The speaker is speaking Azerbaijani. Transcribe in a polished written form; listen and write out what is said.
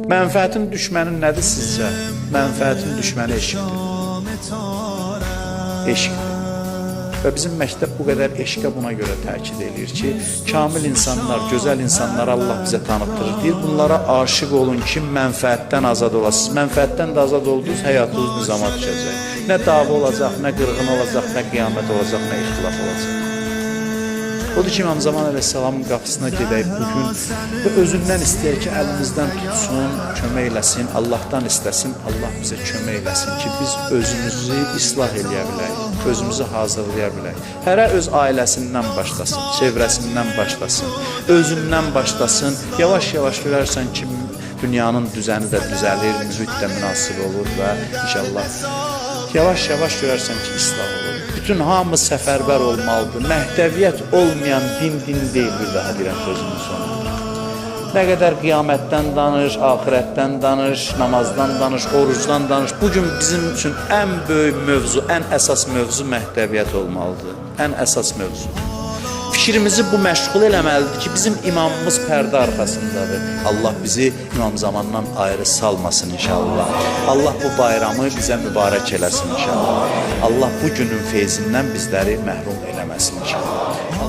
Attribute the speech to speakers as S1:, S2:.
S1: Mənfəətin düşməni nədir sizcə? Mənfəətin düşməni eşqdir. Eşqdir. Və bizim məktəb bu qədər eşqə buna görə təkid eləyir ki, kamil insanlar, gözəl insanlar Allah bizə tanıtdırır. Deyir, bunlara aşiq olun ki, mənfəətdən azad olasınız. Mənfəətdən də azad oldunuz, həyatınız nizama düşəcək. Nə dava olacaq, nə qırğın olacaq, nə qiyamət olacaq, nə ixtilaf olacaq. Odur ki, İmam Zaman əleyhissalamın qapısına gedək bu gün və özündən istəyək ki, əlimizdən tutsun, kömək eləsin, Allahdan istəsin, Allah bizə kömək eləsin ki, biz özümüzü islah eləyə bilək, özümüzü hazırlaya bilək. Hərə öz ailəsindən başlasın, çevrəsindən başlasın, özündən başlasın. Yavaş-yavaş görərsən ki, dünyanın düzəni də düzəlir, mühit də münasib olur və inşallah yavaş-yavaş görərsən ki, islah olur. Bütün hamı səfərbər olmalıdır. Məhdəviyyət olmayan din din deyil, bir daha deyirəm sözümün sonunda. Nə qədər qiyamətdən danış, axirətdən danış, namazdan danış, orucdan danış. Bu gün bizim üçün ən böyük mövzu, ən əsas mövzu məhdəviyyət olmalıdır. Ən əsas mövzu. Fikrimizi bu məşğul eləməlidir ki, bizim imamımız pərdə arxasındadır. Allah bizi İmam Zamandan ayrı salmasın inşallah. Allah bu bayramı bizə mübarək eləsin inşallah. Allah bu günün feyzindən bizləri məhrum eləməsin inşallah.